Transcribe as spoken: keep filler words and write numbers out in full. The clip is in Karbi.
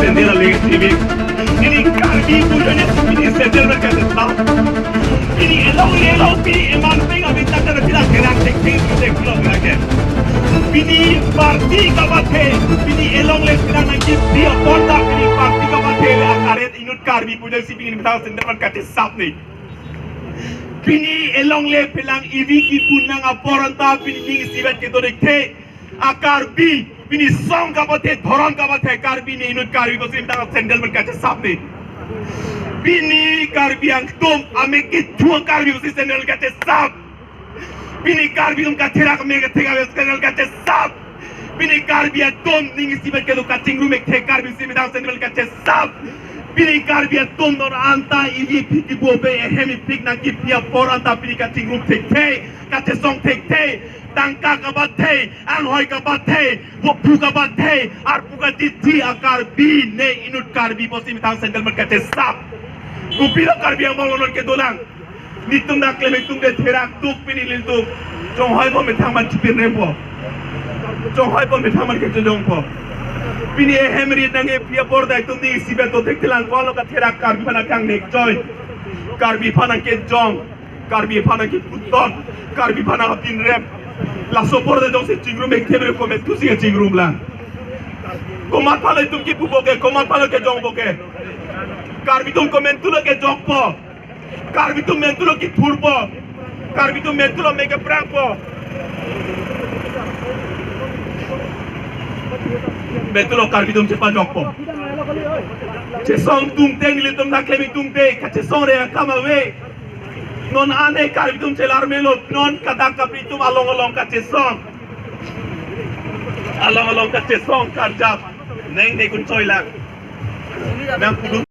Sandal along simi. Pini Karbi pu ajoine pini sandal pen kachesap. Pini elongle lo, pini eman peng abita kata tidak terang tek tek tek lo lagi. Pini party kamathe, pini elongle pini nangji dia porda pini party kamathe le akaret inut Karbi pu ajoine si pini methang sandal pen kachesap ne. Pini elongle pini lang ivi kipu nang apor anta pini ning isivet kedo thekthe. A Karbi, pini song kamathe, dhorom kamathe, Karbi ne inut Karbi pusi methang sandal pen kachesap ne. Pini Karbi angtum amek kethu Karbi pusi sandal kachesap. Pini Karbi atum katherak amek kethek amek sandal kachesap. Pini Karbi atum ning isivet kedo kachingrum thekthe Karbi pusi methang sandal kachesap. Pini Karbi atum non anta ili phiki bobe ehem iphik nangkipi apor anta pini kachingrum thekthe, kachesong thekthe, tangka kamathe, anghoi kamathe, wokphu kamathe, arpu katiti a Karbi ne inut Karbi pusi methang sandal pen kachesap. Kopilo Karbi Anglong non kedolang. Netum dak klem itum de therak tuk pini ilitum. Chonghoi po methang man chipin rem po. Chonghoi po methang man kechojong po. Pini ehem rit nangkepi apor ta itum ning isivet do thekthelang, kolo katherak Karbi aphan akang nek choi. Karbi aphan nangkejong. Karbi aphan nangkeputon. Karbi aphan nangpin rem. Laso apor ta jongsi chingrum thekthe bre komantu si chingrum lang. Komat aphan itum kipu bo ke, komat aphan kejong bo ke. Karbi atum komantu lo kejok po. Karbi atum mentu lo kithur po. Karbi atum mentu lo mek keprang po. Mentu lo Karbi atum chepajok po. Chesong tungte nelitum dak klem tungte, kachesong re akam ave. Non ane Karbi atum chelar melo, non kadak Karbi atum along along kachesong. Along along kachesong karjap. Neng ne kun choi lang. Nang kudun